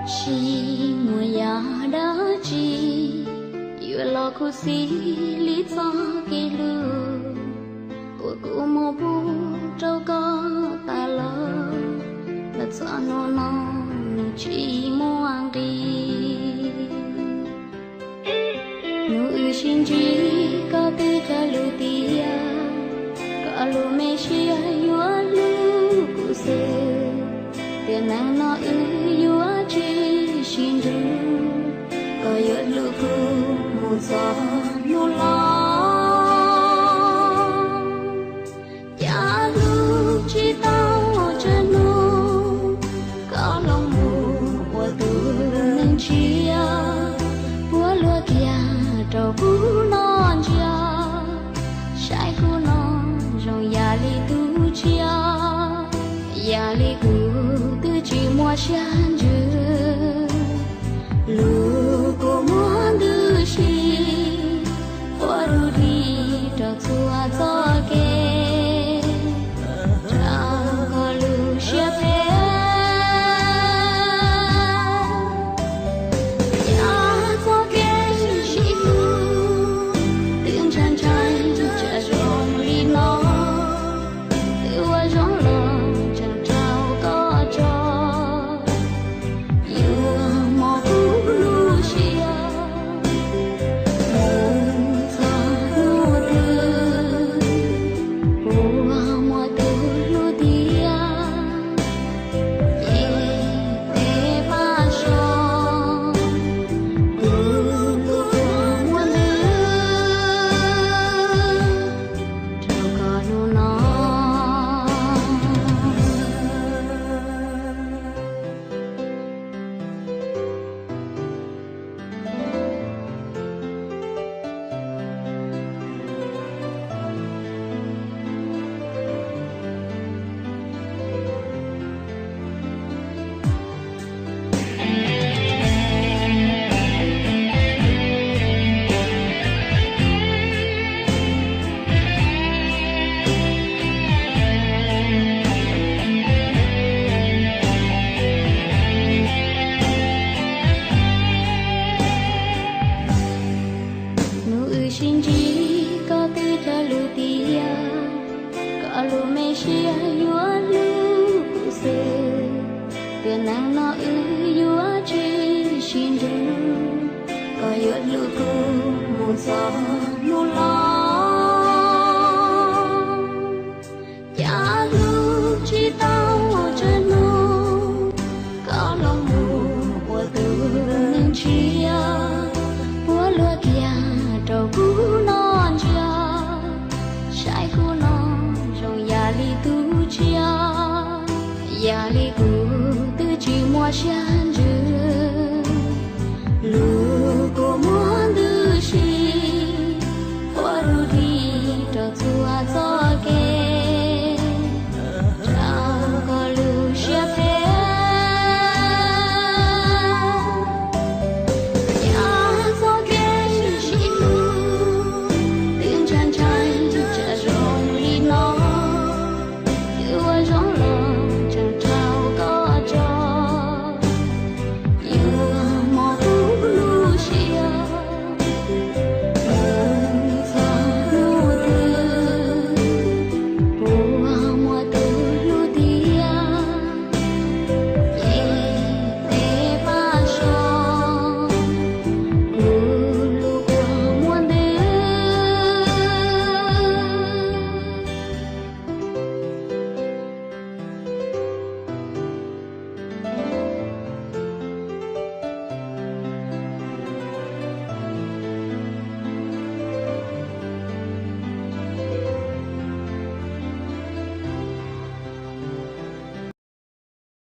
Tsis muaj yam dab tsi yuav los khuv xim li txoj kev hlub uas kuv muab pub rau koj tas los, los txog hnub no nws tsis muaj nqis. Hnub wb sib ntsib koj twb cog lus tias koj lub me siab yuav hlub kuv xwb, tiam neej no wb yuav tsis sib nrug, koj yuav hlub kuv mus txog hnub los. Cas hlub tsis tau tsawg hnub, koj los mus ua tus neeg tshiab, puab luag kiag rau kuv noj ntsia, saib kuv no zoo yam li tus tshiab, yam li kuv twb tsis muaj siab ntsws. Lus kuv muab ntws si, quaj du di rau txhua txoj kev, rau koj lub siab phem. Yog txoj kev sib hlub twb ntshai ntshai tsa zoo li no, twb ua zoo los tseem rau koj tso, yuav mos kuv lub siab mus txog hnub twg, puas muaj tus hlub tiag, ces peb pab so, kuv kuj muab ntws rau koj hnub no. Hnub wb sib ntsib koj twb cog lus tias koj lub me siab yuav hlub kuv xwb, tiam neej no wb yuav tsis sib nrug, koj yuav hlub kuv mus txog hnub los. Cas hlub tsis tau tsawg hnub, koj los mus ua tus neeg tshiab, puab luag kiag rau kuv noj ntsia, saib kuv no zoo yam li tus tshiab, yam li kuv twb tsis muaj siab